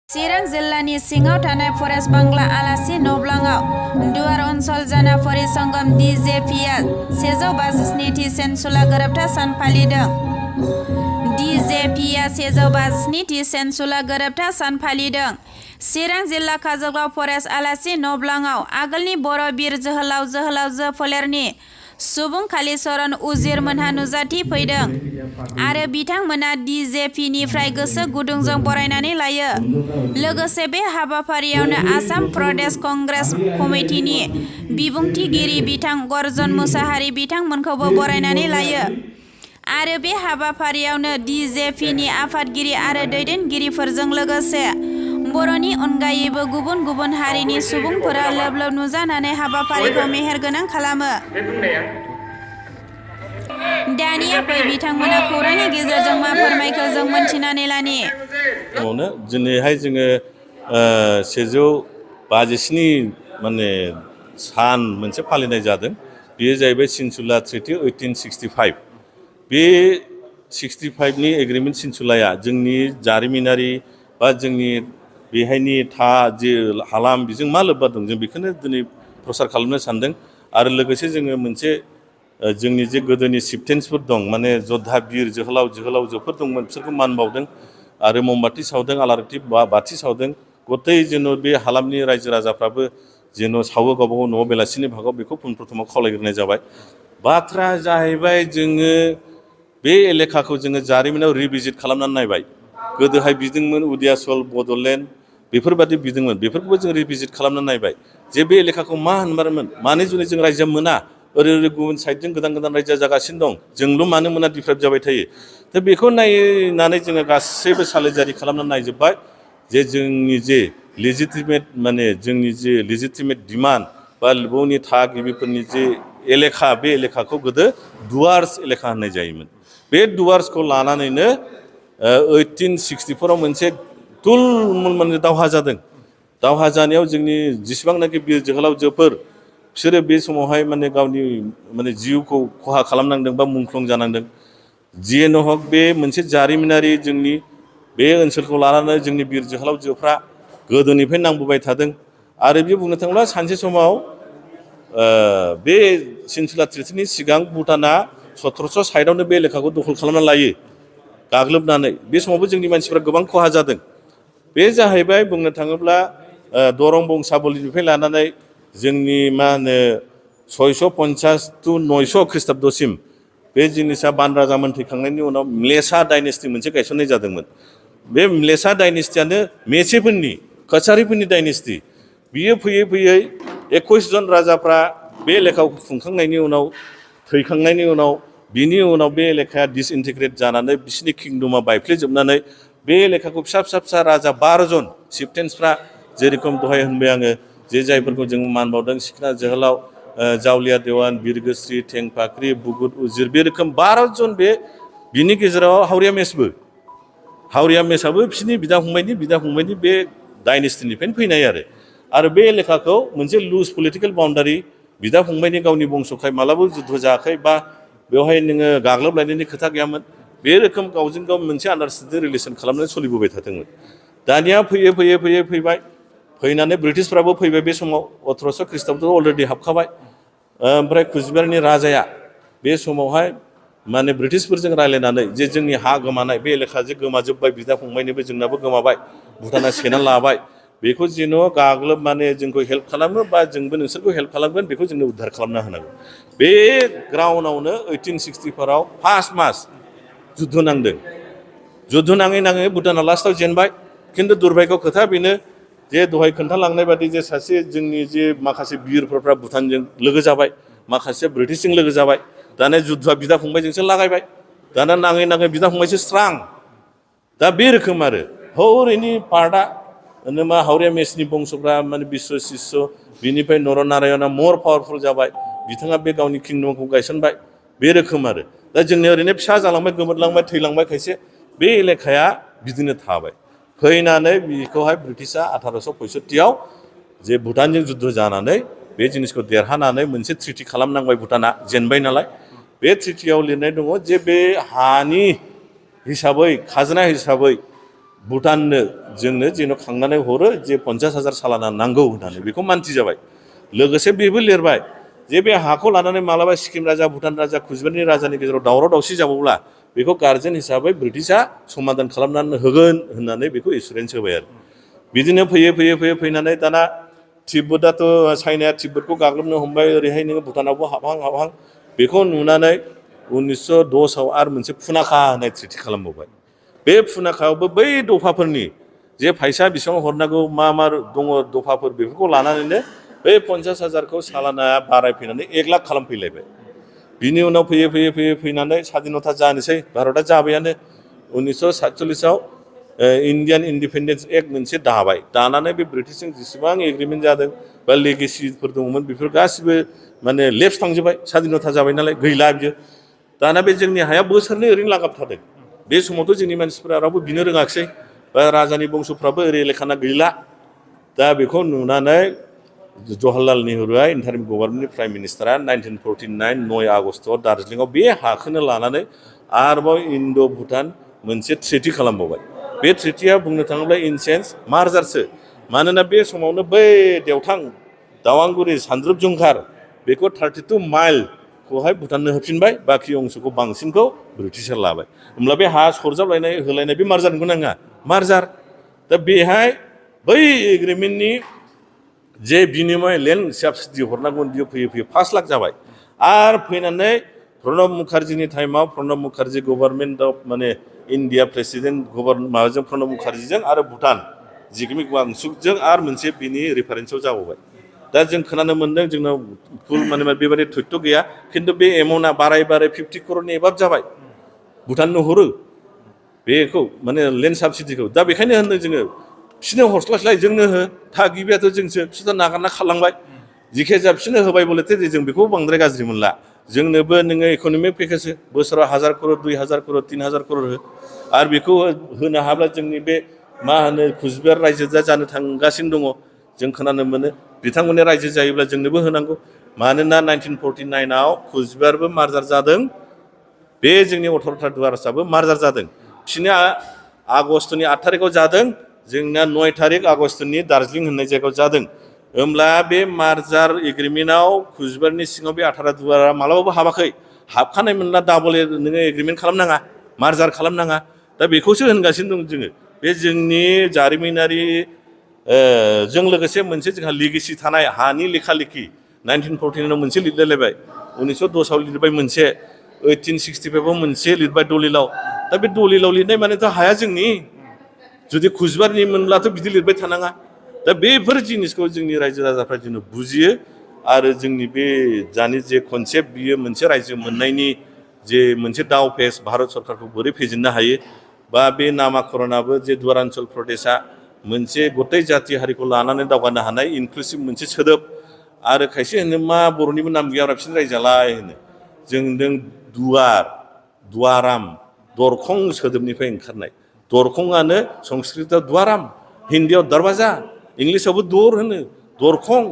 चिरां जिल्लानि सिङाव थानाय फरेस्ट बांला आलासि न'ब्लाङाव दुवार ओनसोल जानाफारि संगम DJPआ 157थि सेन्सुला गोरोबथा सान फालिदों। DJPआ 157थि सेन्सुला गोरोबथा सान फालिदों। चिरां जिल्ला काजलगाव फरेस्ट आलासि न'ब्लाङाव आगोलनि बर' बिर जोहोलाव फोलेरनि सुबुं कालीचरण उजिर मोनहा नुजाथि फैदों आरो बिथांमोना DJPनिफ्राय गोसो गुदुंजों बरायनानै लायो। लोगोसे बे हाबाफारियावनो आसाम प्रदेश कंग्रेस कमिटिनि बिबुंथिगिरि बिथां गर्जन मुसाहारि बिथांमोनखौबो बरायनानै लायो आरो बे हाबाफारियावनो DJPनि आफादगिरि आरो दैदेनगिरिफोरजों लोगोसे बर'नि अनगायैबो गुबुन गुबुन हारिनि सुबुंफोरा लोब लोब नुजानानै हाबाफारिखौ मेहेरगोनां खालामो। दानिया फै बिथांमोना खौरांनि गेजेरजों मा फोरमायखो जों मोनथिनानै लानि। दिनैहाय जोङो 157 माने सान मोनसे फालिनाय जादों। बेयो जाहैबाय सिनसुला ट्रिटि 1865। बे 65नि एग्रिमेन्ट सिनसुलाया जोंनि जारिमिनारि बा जोंनि बेहायनि जे हालाम बेजों मा लोब्बा दं जों बेखौनो दिनै प्रसार खालामनो सानदों। आरो लोगोसे जोङो मोनसे जोंनि जे गोदोनि चिफटेन्सफोर दं माने जध्धा बिर जोहोलावजोफोर दंमोन बिसोरखौ मान बावदों आरो ममबाथि सावदों आलारि बाथि सावदों। गतै जेन' बे हालामनि रायजो राजाफ्राबो जेन' सावो गावबागाव न'आव बेलासिनि भागाव बेखौ प्रथमाव खावलायग्रोनाय जाबाय। बाथ्राया जाहैबाय जोङो बे एलेखाखौ जोङो जारिमिनाव रिभिजिट खालामनानै नायबाय। गोदोहाय बिदोंमोन उदियासल बड'लेण्ड बेफोरबादि बिदोंमोन बेफोरखौबो जों रिभिजिट खालामनानै नायबाय जे बे एलेखाखौ मा होनमारमोन मानो जुनै जों रायजो मोना ओरै गुबुन साइडजों गोदान रायजो जागासिनो दं जोंल' मानो मोना डिफ्राइब जाबाय थायो। दा बेखौ नायनानै जोङो गासैबो सालिजारि खालामनानै नायजोब्बाय जे जोंनि जे लेजिटिमेट डिमान्ड बा बर'नि थागिबिफोरनि जे एलेखा बे एलेखाखौ गोदो दुवार्स एलेखा होननाय जायोमोन। बे दुवार्सखौ लानानैनो 1864आव मोनसे तुलमुल माने दावहा जादों। दावहा जानायाव जोंनि जेसेबांनाखि बिर जोहोलावजोफोर बिसोरो बे समावहाय माने गावनि माने जिउखौ खहा खालामनांदों बा मुंख्लं जानांदों। जियानो हक बे मोनसे जारिमिनारि जोंनि बे ओनसोलखौ लानानै जोंनि बिर जोहोलावजोफ्रा गोदोनिफ्राय नांबोबाय थादों। आरो बे बुंनो थाङोब्ला सानसे समाव बे सिनसुला ट्रिटिनि सिगां भुटाना 1700 साइडआवनो बे एलेखाखौ दखल खालामना लायो गाग्लोबनानै। बे समावबो जोंनि मानसिफ्रा गोबां खहा जादों। बे जाहैबाय बुंनो थाङोब्ला दरं बंसाबलिनिफ्राय लानानै जोंनि मा होनो 650 to 900 ख्रीष्टाब्दसिम बे जिनिसा बान राजामोन थैखांनायनि उनाव म्लेसा डाइनेस्टि मोनसे गायसननाय जादोंमोन। बे म्लेसा डाइनेस्टियानो मेसेफोरनि कछारीफोरनि डाइनेस्टि। बियो फैयै 21 जन राजाफ्रा बे एलेखाखौ खुंखांनायनि उनाव थैखांनायनि उनाव बिनि उनाव बे एलेखाया डिसइन्टिग्रेट जानानै बिसिनि किंडमा बायफ्लेजोबनानै बे एलेखाखौ फिसा राजा 12 जन चिफटेन्सफ्रा जेरेखम दहाय होनबाय आङो जे जायफोरखौ जों मान बावदों सिखना जोहोलाव जावलिया देवान बिरगोस्रि थेंफाख्रि बुगुद उजिर बे रोखोम 12 जन बिनि गेजेराव हावरिया मेसाबो बिसोरनि बिदा फंबायनि बे डाइनेस्टिनिफ्रायनो फैनाय आरो बे एलेखाखौ मोनसे लुज पलिटिकेल बाउन्डारि बिदा फंबायनि गावनि बंस'खाय मालाबो जुद्ध जायाखै बा बेवहाय नोङो गाग्लोबलायनायनि खोथा गैयामोन। बे रोखोम गावजों गाव मोनसे आन्डारस्टेन्डिं रिलेसन खालामनानै सोलिबोबाय थादोंमोन। दानिया फैयै फैनानै ब्रिटिशफ्राबो फैबाय बे समाव 1800 ख्रीष्टाब्दआव अलरेडि हाबखाबाय। ओमफ्राय कुचबिहारनि राजाया बे समावहाय माने ब्रिटिशफोरजों रायज्लायनानै जे जोंनि हा गोमानाय बे एलेखा जे गोमाजोब्बाय बिदा फंबायनिबो जोंनाबो गोमाबाय भुटाना सेना लाबाय बेखौ जेन' गाग्लोब माने जोंखौ हेल्प खालामो बा जोंबो नोंसोरखौ हेल्प खालामगोन बेखौ जोंनो उद्धार खालामना होनांगौ। बे ग्राउन्डआवनो 1864आव फार्स्ट मास जुद्ध नांदों। जुद्ध नाङै भुटाना लास्टआव जेनबाय। खिन्थु दुर्भाग्य खोथा बेनो जे दहाय खोन्थालांनाय बादि जे सासे जोंनि जे माखासे बिरफोरा भुटानजों लोगो जाबाय माखासे ब्रिटिशजों लोगो जाबाय। दाना जुद्धआ बिदा फंबायजोंसो लागायबाय। दाना नाङै बिदा फंबायसो स्रां। दा बे रोखोम हौरैनि पार्टआ मा हावरिया मेसनि बंस'फ्रा माने बिश्व शिष्य बिनिफ्राय नरनारायणआ मर पावारफुल जाबाय। बिथाङा बे गावनि किंडमखौ गायसनबाय बे रोखोम दा जोंनि ओरैनो फिसा जालांबाय गोमोरलांबाय थैलांबाय खायसे बे एलेखाया बिदिनो थाबाय। फैनानै बेखौहाय ब्रिटिशआ 1865आव जे भुटानजों जुद्ध जानानै बे जिनिसखौ देरहानानै मोनसे ट्रिटि खालामनांबाय भुटाना जेनबाय नालाय। बे ट्रिटियाव लिरनाय दङ जे बे हानि हिसाबै खाजोना हिसाबै भुटाननो जोंनो जेन' खांनानै हरो जे 50,000 सालाना नांगौ होननानै बेखौ मान्थि जाबाय लोगोसे बेबो लिरबाय जे बे हाखौ लानानै मालाबा सिक्किम राजा भुटान राजा कुचबिहारनि राजानि गेजेराव दावराव दावसि जाबावब्ला बेखौ गार्जेन हिसाबै ब्रिटिशआ समाधान खालामनानै होगोन होननानै बेखौ एसुरेन्स होबाय आरो बिदिनो फैनानै दाना तिब्बतआथ' चाइनाया तिब्बतखौ गाग्लोबनो हमबाय ओरैहाय नोङो भुटानावबो हाबहां बेखौ नुनानै 1910 आव आरो मोनसे पुनाखा होननाय ट्रिटि खालामबावबाय बे पुनाखायावबो बै दफाफोरनि जे फैसा बेसेबां हरनांगौ मा दङ दफाफोर बेफोरखौ लानानैनो बै 50,000खौ सालाना बारायफैनानै 1 लाख खालामफैलायबाय बिनि उनाव फैनानै स्वाधीनता जानोसै भारतआ जाबायानो 1947 आव इन्डियान इन्डिपेन्डेन्स एक्ट मोनसे दानानै बे ब्रिटिशजों जेसेबां एग्रिमेन्ट जादों बा लेगेसिफोर दङमोन बेफोर गासिबो माने लेप्स थांजोब्बाय स्वाधीनता जाबाय नालाय गैला बियो दाना बे जोंनि हाया बोसोरनै ओरैनो लागाबथारदों बे समावथ' जोंनि मानसिफोरा रावबो बिनो रोङाखिसै बा राजानि बंस'फ्राबो ओरै लेखाना गैला दा बेखौ नुनानै जवाहरलाल नेहरूआ इन्टारिम गभर्नमेन्टनि प्राइम मिनिस्टारा 1949 9 आगस्टआव दार्जिलिंआव बे हाखौनो लानानै आरोबाव इन्ड' भुटान मोनसे ट्रिटि खालामबावबाय बे ट्रिटिया बुंनो थाङोब्ला इन सेन्स मार्जारसो मानोना बे समावनो बै देवथां दावांगुरि सानद्रुप जंखार बेखौ 32 माइलखौहाय भुटाननो होफिनबाय बाखि अंशखौ बांसिनखौ ब्रिटिशआ लाबाय होमब्ला बे हा सरजाबलायनाय होलायनाय बे मार्जार नंगौ नाङा मार्जार दा बेहाय बै एग्रिमेन्टनि जे बिनिमय लेन्ड साबसिडि हरनांगौ बियो फैयै 5 लाख जाबाय आरो फैनानै प्रणब मुखार्जीनि टाइमाव प्रणब मुखार्जी गभर्नमेन्ट अफ माने इन्डिया प्रेसिडेन्ट माबाजों प्रणब मुखार्जीजों आरो भुटान जिगमिक वांचुकजों आरो मोनसे बिनि रेफारेन्सआव जाबावबाय दा जों खोनानो मोन्दों जोंनाव फुल माने बेबायदि तथ्य गैया खिन्थु बे एमाउन्टआ बाराय 50 करोड़नि एबाब जाबाय भुटाननो हरो बेखौ माने लेन्ड साबसिडिखौ दा बेखायनो होनदों जोङो बिसोरनो हरस्लायस्लाय जोंनो हो थागिबियाथ' जोंसो बिसोरथ' नागारना खारलांबाय जिखिया जा बिसोरनो होबाय बोलथे जों बेखौ बांद्राय गाज्रि मोनला जोंनोबो नोङो इक'नमिक पेकेजो बोसोराव 1000 करोड़ 2000 करोड़ 3000 करोड़ हो आरो बेखौ होनो हाब्ला जोंनि बे मा होनो कुचबिहार रायजो जानो थांगासिनो दङ जों खोनानो मोनो बिथांमोननि रायजो जायोब्ला जोंनोबो होनांगौ मानोना 1949 आव कुचबिहारबो मार्जार जादों बे जोंनि 18 दुवारसाबो मार्जार जादों बिसोरनि आगष्टनि 8 तारिखआव जादों जोंना 9 तारिख आगष्टनि दार्जिलिं होननाय जायगायाव जादों होमब्ला बे मार्जार एग्रिमेन्टआव कुचबिहारनि सिङाव बे 18 दुवारा मालाबाबो हाबाखै हाबखानाय मोनला डाबल नोङो एग्रिमेन्ट खालामनाङा मार्जार खालामनाङा दा बेखौसो होनगासिनो दं जोङो बे जोंनि जारिमिनारि जों लोगोसे मोनसे जोंहा लिगेसि थानाय हानि लेखा लेखि 1949 आव मोनसे लिरलायलायबाय 1910 आव लिरबाय मोनसे 1865 आव मोनसे लिरबाय दलिलाव दा बे दलिलाव लिरनाय मानेथ' हाया जोंनि जुदि कुचबिहारनि मोनब्लाथ' बिदि लिरबाय थानाङा दा बेफोर जिनिसखौ जोंनि रायजो राजाफ्रा जोंनो बुजियो आरो जोंनि बे दानि जे कनसेप्ट बियो मोनसे रायजो मोननायनि जे मोनसे दाव पेच भारत सरकारखौ बोरै फेजेननो हायो बा बे नामाकरणाबो जे दुवारान्चल प्रदेशआ मोनसे गथाय जाथि हारिखौ लानानै दावगानो हानाय इनक्लुसिभ मोनसे सोदोब आरो खायसे होनो मा बर'निबो नाम गैया बिसोरनि रायजोआलाय होनो जों होनदों दुवाराम दरखं सोदोबनिफ्राय ओंखारनाय दरखंआनो संस्कृतआव द्वाराम हिन्दीआव दरवाजा इंलिसावबो दर होनो दरखं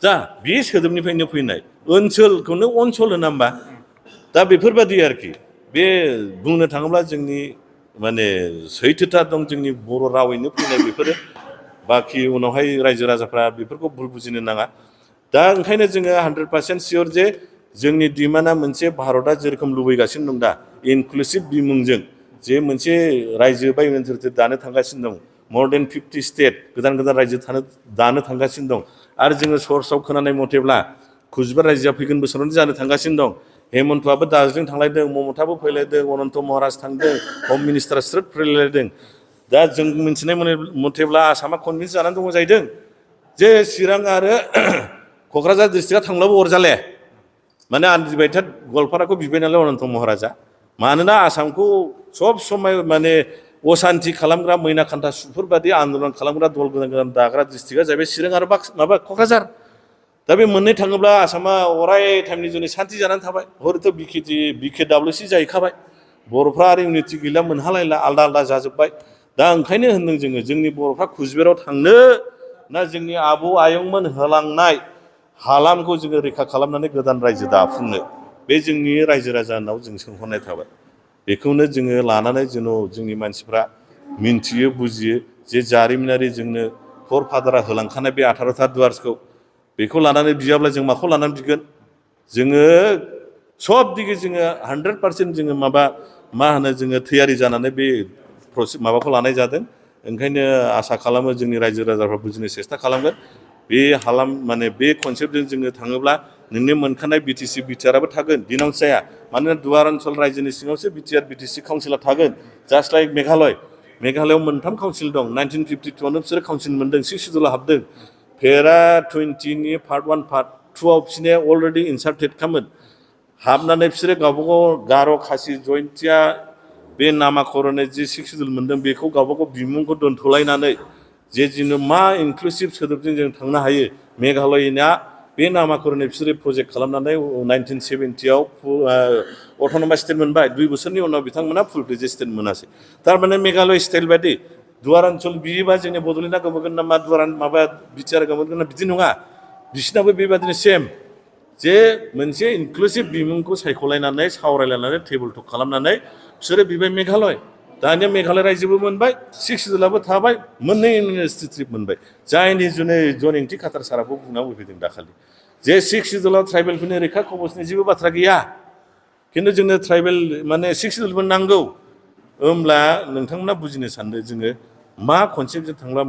दा बे सोदोबनिफ्रायनो फैनाय ओनसोलखौनो अनसल होना होमबा दा बेफोरबायदि आरोखि बे बुंनो थाङोब्ला जोंनि माने सैथोथा दं जोंनि बर' रावैनो फैनाय बेफोरो बाखि उनावहाय रायजो राजाफ्रा बेफोरखौ भुल बुजिनो नाङा दा ओंखायनो जोङो 100% सियर जे जोंनि डिमान्डआ मोनसे भारतआ जेरोखोम लुबैगासिनो दं दा इनक्लुसिभ बिमुंजों जे मोनसे रायजो बा ओनसोल दानो थांगासिनो दं more than 50 स्टेट गोदान रायजो दानो थांगासिनो दं आरो जोङो सर्सआव खोनानाय मथेब्ला कुचबिहार रायजोआ फैगोन बोसोरावनो जानो थांगासिनो दं हेमन्तआबो दार्जिलिं थांलायदों ममताबो फैलायदों अनन्त महाराज थांदों हम मिनिस्टार स्रोद फैलायदों दा जों मिथिनाय मथेब्ला आसामा कनभिन्स जानानै दङ जाहैदों जे चिरां आरो क'क्राझार डिस्ट्रिक्टआ थांब्लाबो अरजाले माने आनजिबायथा गवालपाराखौ बिबाय नालाय अनन्त महाराजा मानोना आसामखौ सब समय माने असान्ति खालामग्रा मैना खान्था सुफोरबादि आन्दलन खालामग्रा दल गोदान दाग्रा डिस्ट्रिक्टआ जाहैबाय चिरां आरो माबा क'क्राझार दा बे मोननै थाङोब्ला आसामा अराय टाइमनि जुनै सान्ति जानानै थाबाय हरैथ' BKWC जाहैखाबाय बर'फ्रा आरो इउनिटि गैला मोनहालायला आलदा आलदा जाजोब्बाय दा ओंखायनो होनदों जोङो जोंनि बर'फ्रा कुचबिहाराव थांनो ना जोंनि आबौ आयंमोन होलांनाय हालामखौ जोङो रैखा खालामनानै गोदान रायजो दाफुंनो बे जोंनि रायजो राजानाव जों सोंहरनाय थाबाय बेखौनो जोङो लानानै जेन' जोंनि मानसिफ्रा मिन्थियो बुजियो जे जारिमिनारि जोंनो फर फादारा होलांखानाय बे 18था दुवार्सखौ बेखौ लानानै बियाब्ला जों माखौ लानानै बिगोन जोङो सब दिगे जोङो 100% जोङो मा होनो जोङो थैयारि जानानै बे माबाखौ लानाय जादों ओंखायनो आसा खालामो जोंनि रायजो राजाफ्रा बुजिनो सेस्था खालामगोन बे माने बे कनसेप्टजों जोङो थाङोब्ला नोंनि मोनखानाय बिटिसि बिटिआरआबो थागोन डिनाउन्स जाया मानोना दुवार ओनसोल रायजोनि सिङावसो बिटिआर बिटिसि काउन्सिला थागोन जास्ट लाइक मेघालयआव मोनथाम काउन्सिल दं 1952आवनो बिसोरो काउन्सिल मोनदों 6 सिडुलाव हाबदों पेरा 20नि पार्ट 1 पार्ट 2आव बिसोरनिया अलरेडि इनसार्टेड खामोन हाबनानै बिसोरो गावबागाव गार' खासि जयन्तिया बे नामाकरणे जि 6 सिडुल मोनदों बेखौ गावबागाव बिमुंखौ दोनथ'लायनानै जे जोङो मा इनक्लुसिभ सोदोबजों जों थांनो हायो मेघालयना बे नामाकरणे बिसोरो प्रजेक्ट खालामनानै 1970आव अट'नमास स्टेट मोनबाय 2 बोसोरनि उनाव बिथांमोना फुल फ्लेजेड स्टेट मोनासै थारमाने मेघालय स्टाइल बायदि दुवार ओनसोल बियोबा जोंनि बड'लेण्डआ गोमोगोन नामा माबा बिटिआर गोमोगोन ना बिदि नङा बिसिनाबो बेबादिनो सेम जे मोनसे इनक्लुसिभ बिमुंखौ सायख'लायनानै सावरायलायनानै टेबोल टक खालामनानै बिसोरो बिबाय मेघालय दानिया मेघालय रायजोबो मोनबाय 6 सिडुलाबो थाबाय मोननै इउनिभारसिटि मोनबाय जायनि जुनै जयन्ति खातार साराबो बुंनानै फैदों दाखालि जे 6 सिडुलाव ट्राइबेलफोरनि रैखा कवचनि जेबो बाथ्रा गैया खिन्थु जोंनो ट्राइबेल माने 6 सिडुलबो नांगौ होमब्ला नोंथांमोना बुजिनो सानदों जोङो मा कनसेप्टजों थांब्ला